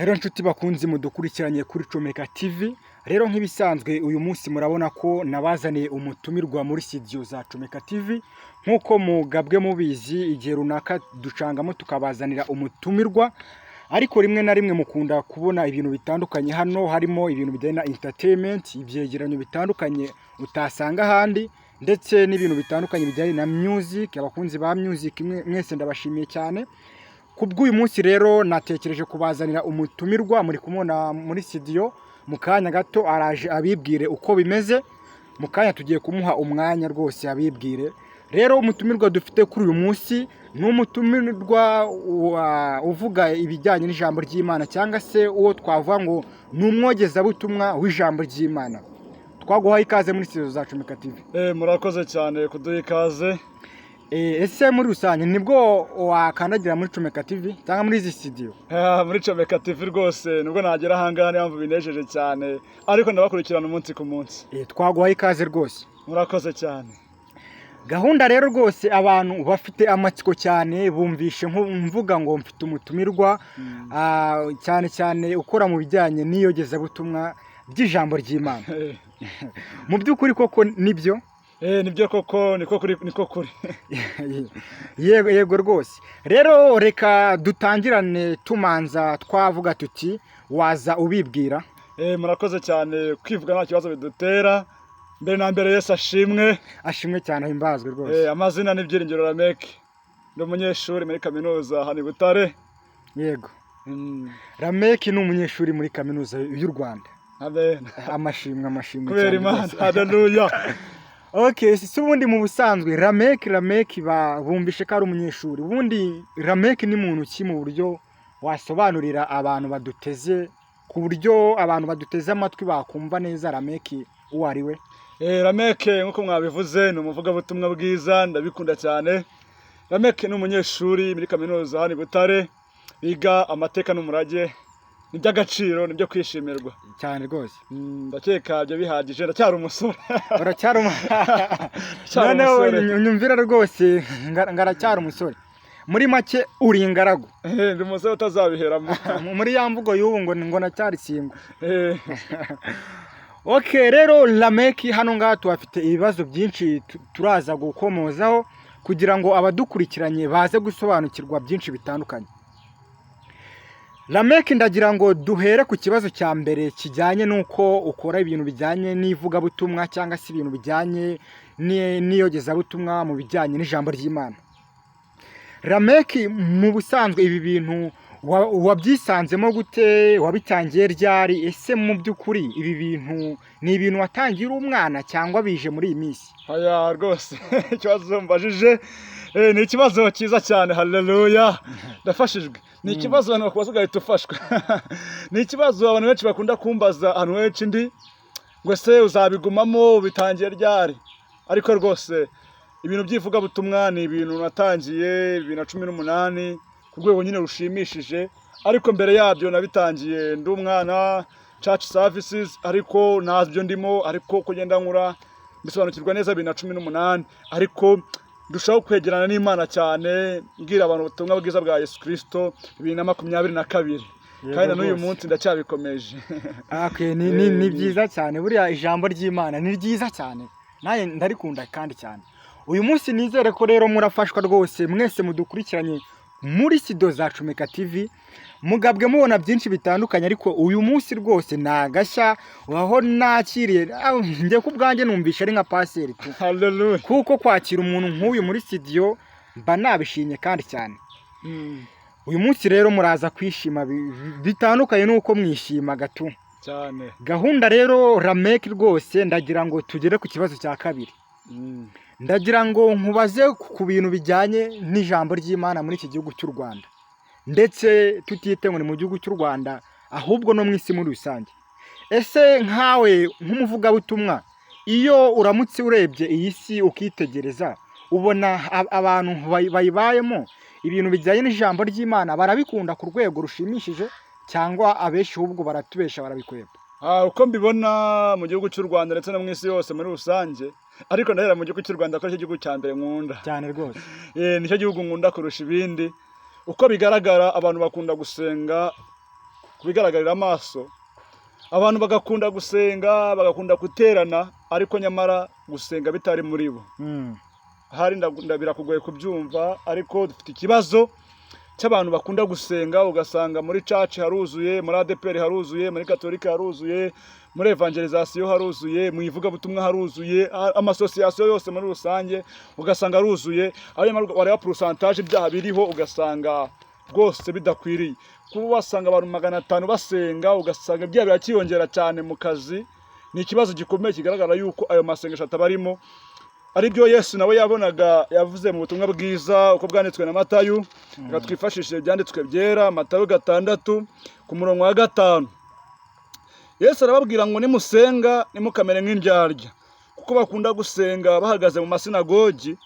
Rero nshuti bakunzi mudukurikiranye kuri Comeka TV, rero nk'ibisanzwe uyu munsi murabona ko nabazaniye umutumirwa muri studio za Comeka TV. Nk'uko mugabwe mubizi, igihe runaka ducangamo tukabazanira umutumirwa, ariko rimwe na rimwe mukunda kubona ibintu bitandukanye hano, harimo ibintu bijyanye na entertainment, ibyegeranyo bitandukanye utasanga ahandi, ndetse n'ibintu bitandukanye bijyanye na music. Abakunzi ba music mwese ndabashimiye cyane. Kubw'uyu munsi rero natekereje kubazanira umutumirwa, muri kumubona muri studio. Mu kanya gato araje abibwire uko bimeze. Mu kanya tugiye kumuha umwanya rwose abibwire. Rero umutumirwa dufite kuri uyu munsi ni umutumirwa uvuga ibijyanye n'ijambo ry'Imana, cyangwa se uwo twavuga ngo ni umwogezabutumwa w'ijambo ry'Imana. Twaguhaye ikaze muri studio za Comeka TV. Murakoze cyane kuduha ikaze. Ese muri rusange nibwo wakandagira muri Comeka TV cyangwa muri izi studio? Muri Comeka TV rwose nibwo nagera ahangaha, niyo mpamvu binejeje cyane, ariko ndabakurikirana umunsi ku munsi. Twaguhaye ikaze rwose. Murakoze cyane. Gahunda rero rwose abantu bafite amatsiko cyane, bumvishe mvuga ngo mfite umutumirwa, cyane cyane ukora mu bijyanye n'iyogezabutumwa ry'ijambo ry'Imana. Mu by'ukuri koko nibyo? Nibyo koko, niko kuri, niko kuri. Yego yego rwose. Rero reka dutangirane tumanza twavuga tuti waza ubibwira. Murakoze cyane, kwivuga nta kibazo bidutera. Mbere na mbere Yesu ashimwe. Ashimwe cyane, ahimbazwe rwose. Amazina ni Byiringiro Rameke, ndi umunyeshuri muri kaminuza hano i Butare. Yego. Rameki ni umunyeshuri muri kaminuza y'u Rwanda. Amen. Amashimwe, amashimwe kubera cyane Imana rwose. Haleluya. Okay, si ubundi mu busanzwe Rameki bumvishe ko ari umunyeshuri. Ubundi Rameki ni muntu ki mu buryo wasobanurira abantu baduteze, ku buryo abantu baduteze amatwi bakumva neza Rameki uwo ari we? Rameke nk'uko mwabivuze ni umuvugabutumwa bwiza, ndabikunda cyane. Rameke ni umunyeshuri muri kaminuza hano i Butare, biga amateka n'umurage, ni iby'agaciro, ni ibyo kwishimirwa. Cyane rwose. Ndakeka ibyo bihagije, ndacyari umusore. Uracyari Ndacyari noneho umusore. Nyumvira rwose, ngaracyari umusore. Muri make uri ingaragu. Ndi umusore utazabiheramo. Muri ya mvugo y'ubu ngo nacyari single. Okay, rero Lameki hano ngaha tuhafite ibibazo byinshi turaza gukomozaho kugira ngo abadukurikiranye baze gusobanukirwa byinshi bitandukanye. Lameki, ndagira ngo duhere ku kibazo cya mbere kijyanye n'uko ukora ibintu bijyanye n'ivugabutumwa cyangwa se ibintu bijyanye n'iyogezabutumwa mu bijyanye n'ijambo ry'Imana. Rameki, mu busanzwe ibi bintu wabyisanzemo gute? Wabitangiye ryari? Ese mu by'ukuri ibi bintu ni ibintu watangiye uri umwana cyangwa bije muri iyi minsi? Oya rwose, ikibazo mbajije ni ikibazo cyiza cyane, haleluya, ndafashijwe. Ni ikibazo abantu bakubaza ugahita ufashwa. Ni ikibazo abantu benshi bakunda kumbaza ahantu henshi ndi, ngo ese uzabigumamo, ubitangiye ryari? Ariko rwose ibintu by'ivugabutumwa ni ibintu natangiye 2018 ku rwego nyine rushimishije, ariko mbere yabyo nabitangiye ndi umwana, church services, ariko ntabyo ndimo, ariko kugenda nkura mbisobanukirwa neza 2018, ariko ndushaho kwegerana n'Imana cyane, mbwira abantu ubutumwa bwiza bwa Yesu Kristo 2022. Yego kandi na n'uyu rwose. munsi ndacyabikomeje. Okay, ni byiza cyane. Buriya ijambo ry'Imana ni ryiza cyane, nanjye ndarikunda kandi cyane. Uyu munsi nizere ko rero murafashwa rwose mwese mudukurikiranye muri studio za Comeka TV, mugabwe mubona byinshi bitandukanye, ariko uyu munsi rwose ni agashya aho nakiriye. Njye ku bwanjye numvishe ari nka paseri tu. Haleluya. Kuko kwakira umuntu nk'uyu muri studio mba nabishimye kandi cyane. Uyu munsi rero muraza kwishima bitandukanye n'uko mwishimaga tu. Cyane. Gahunda rero Rameki, rwose ndagira ngo tugere ku kibazo cya kabiri. Ndagira ngo nkubaze ku bintu bijyanye n'ijambo ry'Imana muri iki gihugu cy'u Rwanda, ndetse tutite ngo ni mu gihugu cy'u Rwanda, ahubwo no mu isi muri rusange. Ese nkawe nk'umuvugabutumwa, iyo uramutse urebye iyi si ukitegereza, ubona abantu bayibayemo ibintu bijyanye n'ijambo ry'Imana barabikunda ku rwego rushimishije, cyangwa abenshi ahubwo baratubesha barabikwepa? Uko mbibona mu gihugu cy'u Rwanda ndetse no mu isi yose muri rusange, ariko ndahera mu gihugu cy'u Rwanda ko aricyo gihugu cya mbere nkunda. Cyane rwose. Nicyo gihugu nkunda kurusha ibindi. Uko bigaragara abantu bakunda gusenga. ku bigaragarira amaso. Abantu bagakunda gusenga, bagakunda guterana, ariko nyamara gusenga bitari muri bo. Ahari birakugoye kubyumva, ariko dufite ikibazo cy'abantu bakunda gusenga, ugasanga muri church haruzuye, muri ADEPR haruzuye, muri Katolika haruzuye, muri evangelization haruzuye, mu ivugabutumwa haruzuye, amasosiyasiyo yose muri rusange ugasanga haruzuye, aho nyamara wareba pourcentage ibyaha biriho ugasanga rwose bidakwiriye. Kuba wasanga abantu 500 basenga, ugasanga ibyaha birakiyongera cyane mu kazi, ni ikibazo gikomeye kigaragara yuko ayo masengesho atabarimo. Aribyo Yesu nawe yabonaga, yavuze mu butumwa bwiza uko bwanditswe na Matayo. Reka twifashishe ibyanditswe byera, Matayo 6 ku murongo wa 5. Yesu arababwira ngo nimusenga ntimukamere nk'indyarya, kuko bakunda gusenga bahagaze mu masinagogi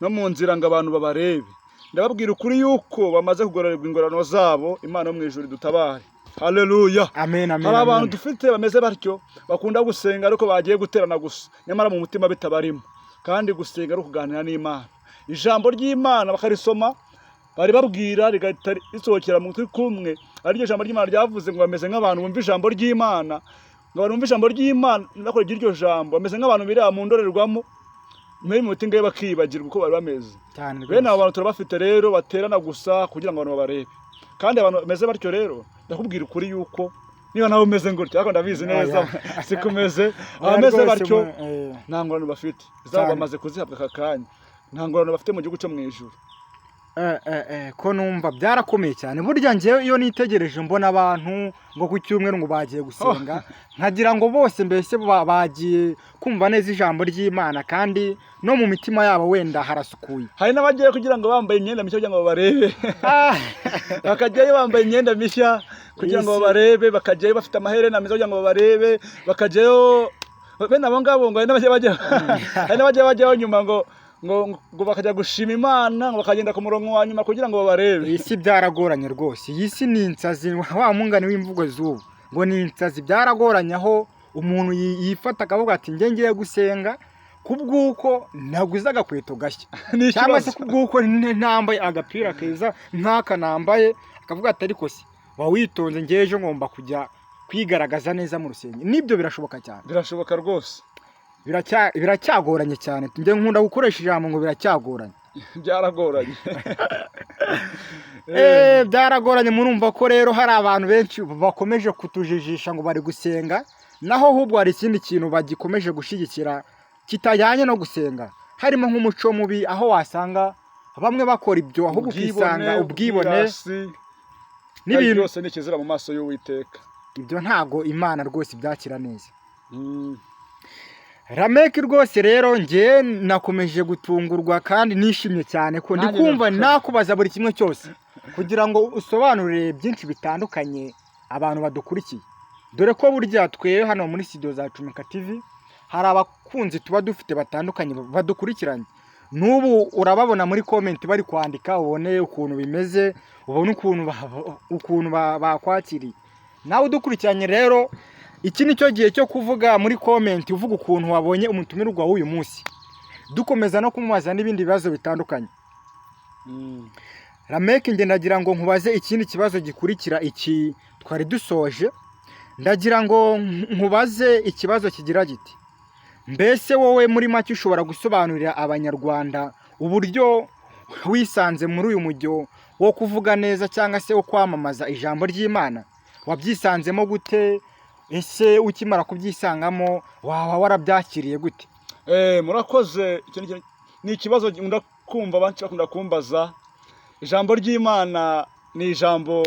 no mu nzira ngo abantu babarebe. Ndababwira ukuri yuko bamaze kugororerwa ingororano zabo. Imana yo mu ijuru idutabare. Haleluya. Amen, amen. Hari abantu Amen. dufite bameze batyo, bakunda gusenga ariko bagiye guterana gusa, nyamara mu mutima bitabarimo. Kandi gusenga ari ukuganira n'Imana, ijambo ry'Imana bakarisoma bari babwira rigahita risohokera mu gutwi kumwe. Ariryo jambo ry'Imana ryavuze ngo bameze nk'abantu bumva ijambo ry'Imana, ngo abantu bumva ijambo ry'Imana ntibakore iryo jambo, bameze nk'abantu bireba mu ndorerwamo muri mu mutinga bakibagirwa uko bari bameze. Cyane Bene abo rwose. bantu turabafite rero, baterana gusa kugira ngo abantu babarebe. Kandi abantu bameze batyo rero, ndakubwira ukuri yuko niba nawe umeze gutyo, ariko ndabizi neza Oya. siko umeze, Oya, abameze rwose batyo nta ngororano bafite izabo, Cyane. bamaze kuzihabwa aka kanya, nta ngororano bafite mu gihugu cyo mu ijuru. Ko numva byarakomeye cyane. Burya njyewe iyo nitegereje mbona abantu ngo ku cyumweru ngo bagiye gusenga, nkagira ngo bose mbese bagiye kumva neza ijambo ry'Imana, kandi no mu mitima yabo wenda harasukuye. Hari n'abagiye kugira ngo bambaye imyenda mishya kugira ngo babarebe. Bakajyayo bambaye imyenda mishya kugira ngo Isi. babarebe, bakajyayo bafite amaherena meza kugira ngo babarebe, bakajyayo bene abo ngabo. Ngo hari n'abajya bajyayo nyuma ngo bakajya gushima Imana, ngo bakagenda ku murongo wa nyuma kugira ngo babarebe. Iyi si byaragoranye rwose, iyi si ni insazi, wa mungani w'imvugo z'ubu ngo ni insazi. Byaragoranye aho umuntu yifata akavuga ati njye ngiye gusenga kubw'uko naguze agakweto gashya, Ni cyangwa se ikibazo. kubw'uko nambaye agapira keza nk'aka nambaye, akavuga ati ariko se witonze, njye ejo ngomba kujya kwigaragaza neza mu rusengero. Nibyo, birashoboka cyane. Birashoboka rwose. Biracyagoranye cyane. Njye nkunda gukoresha ijambo ngo biracyagoranye. Byaragoranye. Byaragoranye. Murumva ko rero hari abantu benshi bakomeje kutujijisha ngo bari gusenga, naho ahubwo hari ikindi kintu bagikomeje gushyigikira kitajyanye no gusenga, harimo nk'umuco mubi, aho wasanga bamwe bakora ibyo ahubwo ukisanga ubwibone ubwirasi, n'ibintu byose ni ikizira mu maso y'Uwiteka. Ibyo ntago Imana rwose ibyakira neza. Rameki, rwose rero njye nakomeje gutungurwa kandi nishimye cyane ko ndi Nanjye kumva nakubaza buri kimwe cyose kugira ngo usobanurire byinshi bitandukanye abantu badukurikiye, dore ko burya twe hano muri studio za Cumika TV hari abakunzi tuba dufite batandukanye badukurikiranye. N'ubu urababona muri comment bari kwandika, ubone ukuntu bimeze, ubone ukuntu bakwakiriye. Nawe udukurikiranye rero, iki ni cyo gihe cyo kuvuga muri comment, uvuga ukuntu wabonye umutumirwa w'uyu munsi, dukomeza no kumubaza n'ibindi bibazo bitandukanye. Rameki, njye ndagira ngo nkubaze ikindi kibazo gikurikira iki twari dusoje. Ndagira ngo nkubaze ikibazo kigira giti: mbese wowe muri make ushobora gusobanurira Abanyarwanda uburyo wisanze muri uyu mujyo wo kuvuga neza cyangwa se wo kwamamaza ijambo ry'Imana? Wabyisanzemo gute? Ese ukimara kubyisangamo waba warabyakiriye gute? Murakoze. Icyo ni ikibazo nkunda kumva benshi bakunda kumbaza. Ijambo ry'Imana ni ijambo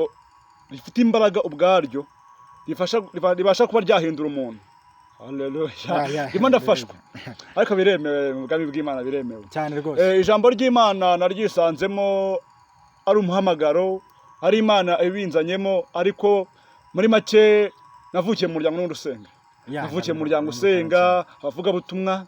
rifite imbaraga ubwaryo, ribasha kuba ryahindura umuntu. Haleluya. Ndimo ndafashwa, ariko biremewe mu bwami bw'Imana, biremewe. Cyane rwose. Ijambo ry'Imana naryisanzemo ari umuhamagaro, ari Imana ibinzanyemo, ariko muri make navukiye mu muryango n'undi usenga. Navukiye mu muryango usenga, abavugabutumwa.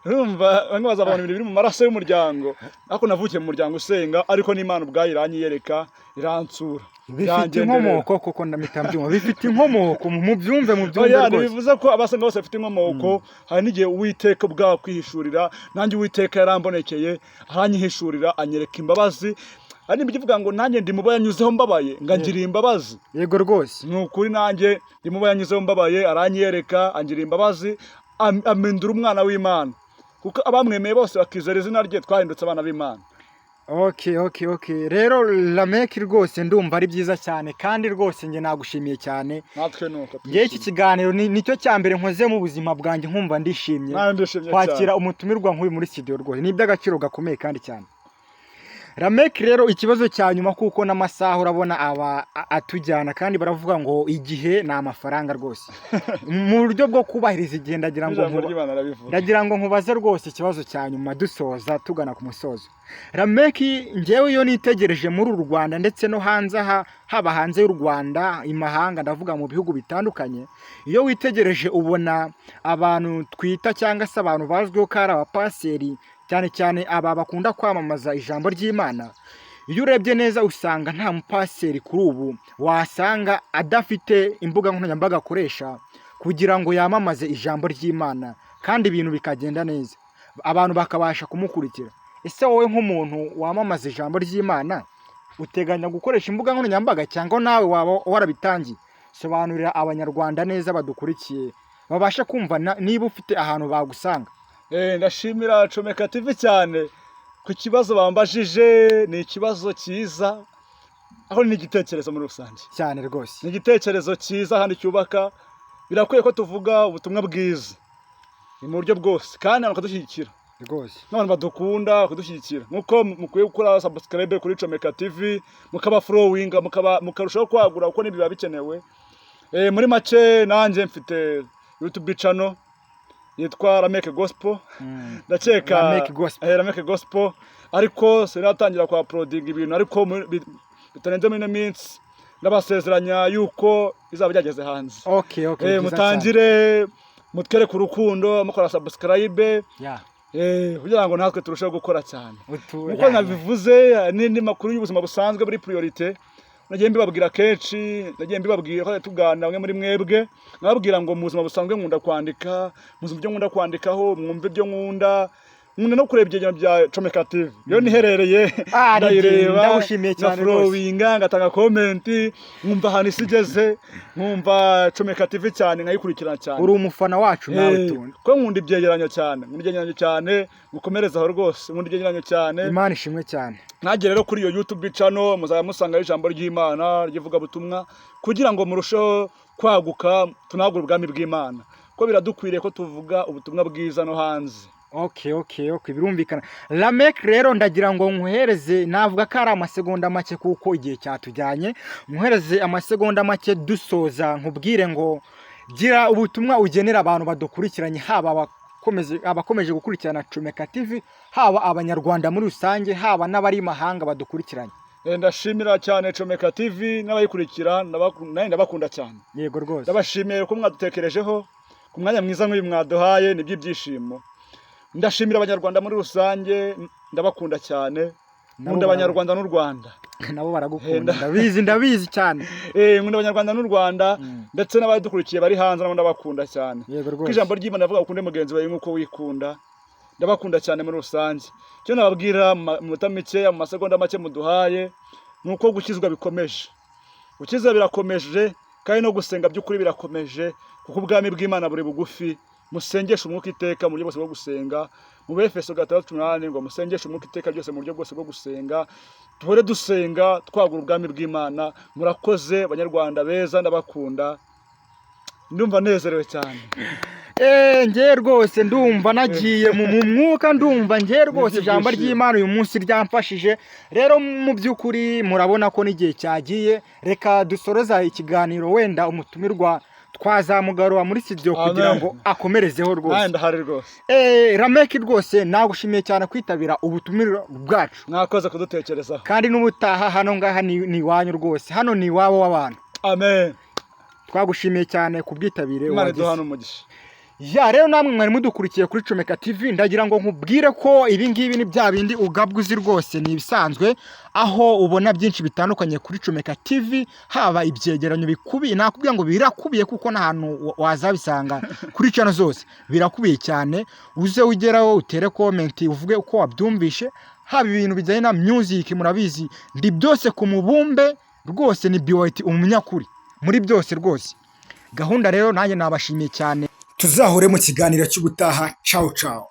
Urumva bamwe bazabona ibintu biri mu maraso y'umuryango, ariko navukiye mu muryango usenga, ariko n'Imana ubwayo iranyiyereka, iransura. Bifite Byangenderera. inkomoko koko, ndamita mbyumva, bifite inkomoko, mubyumve, mubyumve Oya, rwose. ntibivuze ko abasenga bose bafite inkomoko. Hari n'igihe Uwiteka ubwawe akwihishurira. Nanjye Uwiteka yarambonekeye, aranyihishurira, anyereka imbabazi. Ari ivuga ngo nanjye ndi mubo yanyuzeho mbabaye, ngangiriye imbabazi. Yego rwose. Ni ukuri, nanjye ndi mubo yanyuzeho mbabaye, aranyereka, angiriye imbabazi, amindura umwana w'Imana, kuko abamwemeye bose bakizera izina rye twahindutse abana b'Imana. Okay, rero Lameki, rwose ndumva ari byiza cyane, kandi rwose njye nagushimiye cyane. Natwe nuko. Ngewe iki kiganiro nicyo cya mbere nkoze mu buzima bwanjye, nkumva ndishimye. Nawe ndishimye Kwakira cyane. umutumirwa nk'uyu muri studio rwose ni iby'agaciro gakomeye kandi cyane. Rameki, rero ikibazo cya nyuma, kuko n'amasaha urabona aba atujyana, kandi baravuga ngo igihe ni amafaranga rwose. Mu buryo bwo kubahiriza igihe, ndagira ngo Ijambo ry'Imana arabivuga. Ndagira ngo nkubaze rwose ikibazo cya nyuma, dusoza tugana ku musozo. Rameki, ngewe iyo nitegereje muri uru Rwanda ndetse no hanze aha, haba hanze y'u Rwanda, imahanga, ndavuga mu bihugu bitandukanye, iyo witegereje ubona abantu twita cyangwa se abantu bazwiho ko ari abapaseri, cyane cyane aba bakunda kwamamaza ijambo ry'Imana, iyo urebye neza usanga nta mupaseri kuri ubu wasanga adafite imbuga nkoranyambaga akoresha kugira ngo yamamaze ijambo ry'Imana, kandi ibintu bikagenda neza, abantu bakabasha kumukurikira. Ese wowe nk'umuntu wamamaza ijambo ry'Imana, uteganya gukoresha imbuga nkoranyambaga, cyangwa nawe waba warabitangiye? Sobanurira Abanyarwanda neza badukurikiye babashe kumva niba ufite ahantu bagusanga. Ndashimira Comeka TV cyane ku kibazo bambajije. Ni ikibazo cyiza, aho ni igitekerezo muri rusange. Cyane rwose. Ni igitekerezo cyiza kandi cyubaka. Birakwiye ko tuvuga ubutumwa bwiza, ni mu buryo bwose, kandi abantu bakadushyigikira n'abantu badukunda bakadushyigikira, nk'uko mukwiye gukora subscribe kuri Comeka TV, mukaba following, mukaba mukarushaho kwagura, kuko nibyo biba bikenewe. Muri make, nanjye mfite YouTube channel yitwa Rameke Gospel. Ndakeka Rameke Gospel. Rameke Gospel, ariko sinatangira kwa uploading ibintu, ariko bitarenze muri ino minsi ndabasezeranya yuko bizaba byageze hanze. Okay, byiza cyane. Mutangire mutwereke urukundo mukora subscribe, kugira ngo natwe turusheho gukora cyane. Nkuko nabivuze, n'indi makuru y'ubuzima busanzwe muri priorité nagiye mbibabwira kenshi, nagiye mbibabwira ko tuganira bamwe muri mwebwe, nababwira ngo mu buzima busanzwe nkunda kwandika, mu buzima ibyo nkunda kwandikaho, mwumve ibyo nkunda. Nkunda no kureba ibyegeranyo bya Comeka TV iyo niherereye, Ah, ndayireba, ndagushimiye cyane rwose. Ngafollowinga, ngatanga comment, nkumva ahantu isi igeze. Nkumva Comeka TV cyane, nkayikurikirana cyane. Uri umufana wacu nawe tundi. Ko nkunda ibyegeranyo cyane, nkunda ibyegeranyo cyane, mukomereze aho rwose, nkunda ibyegeranyo cyane. Imana ishimwe cyane. Ntagere rero kuri iyo YouTube channel, muzajya musangaho ijambo ry'Imana ry'ivugabutumwa, kugira ngo murusheho kwaguka, tunagure ubwami bw'Imana, ko biradukwiriye ko tuvuga ubutumwa bwiza no hanze. Okay, birumvikana. Lamek, rero ndagira ngo nkuhereze, navuga ko ari amasegonda make kuko igihe cyatujyanye, nkuhereze amasegonda make dusoza, nkubwire ngo gira ubutumwa ugenera abantu badukurikiranye, haba abakomeje gukurikirana Comeka TV, haba Abanyarwanda muri rusange, haba n'abari mahanga badukurikiranye. Ndashimira cyane Comeka TV n'abayikurikira, nanjye ndabakunda cyane. Yego rwose. Ndabashimiye ko mwadutekerejeho ku mwanya mwiza nk'uyu mwaduhaye, ni by'ibyishimo. Ndashimira Abanyarwanda muri rusange, ndabakunda cyane. Nabo Nkunda Abanyarwanda n'u Rwanda. Nabo baragukunda, ndabizi, ndabizi cyane. Nkunda Abanyarwanda n'u Rwanda, ndetse n'abadukurikiye bari hanze nabo ndabakunda cyane. Yego Kuko rwose. ijambo ry'Imana rivuga ukunde mugenzi wawe nk'uko wikunda. Ndabakunda cyane muri rusange. Icyo nababwira mu minota mikeya, mu masegonda make muduhaye, ni uko gukizwa bikomeje, gukizwa birakomeje, kandi no gusenga by'ukuri birakomeje, kuko ubwami bw'Imana buri bugufi. Musengeshe umwuka iteka mu buryo bwose bwo gusenga. Mu Befeso 6:18 ngo musengeshe umwuka iteka ryose mu buryo bwose bwo gusenga. Duhore dusenga, twagura ubwami bw'Imana. Murakoze Banyarwanda beza, ndabakunda, ndumva nezerewe cyane. Njye rwose ndumva nagiye mu mwuka, ndumva njye rwose ijambo N'ibyishimo. ry'Imana uyu munsi ryamfashije. Rero mu by'ukuri murabona ko n'igihe cyagiye, reka dusoreza ikiganiro, wenda umutumirwa twazamugarura muri studio kugira Amen. ngo akomerezeho rwose. Nanjye ndahari rwose. Rameki, rwose nagushimiye cyane kwitabira ubutumire bwacu. Mwakoze kudutekerezaho. Kandi n'ubutaha hano ngaha ni iwanyu rwose, hano ni iwabo w'abantu. Amen. Twagushimiye cyane ku bwitabire Imana wagize. iduhana umugisha. Ya rero namwe mwari mudukurikiye kuri Comeka TV, ndagira ngo nkubwire ko ibi ngibi ni bya bindi ugabwa uzi rwose, ni ibisanzwe, aho ubona byinshi bitandukanye kuri Comeka TV, haba ibyegeranyo bikubiye, nakubwira ngo birakubiye kuko n'ahantu wazabisanga kuri channel zose birakubiye cyane. Uze ugeraho utere comment, uvuge uko wabyumvishe, haba ibintu bijyanye na music, murabizi ndi byose ku mubumbe rwose, ni BYT umunyakuri muri byose rwose. Gahunda rero nanjye nabashimiye cyane, tuzahure mu kiganiro cy'ubutaha. Ciao ciao.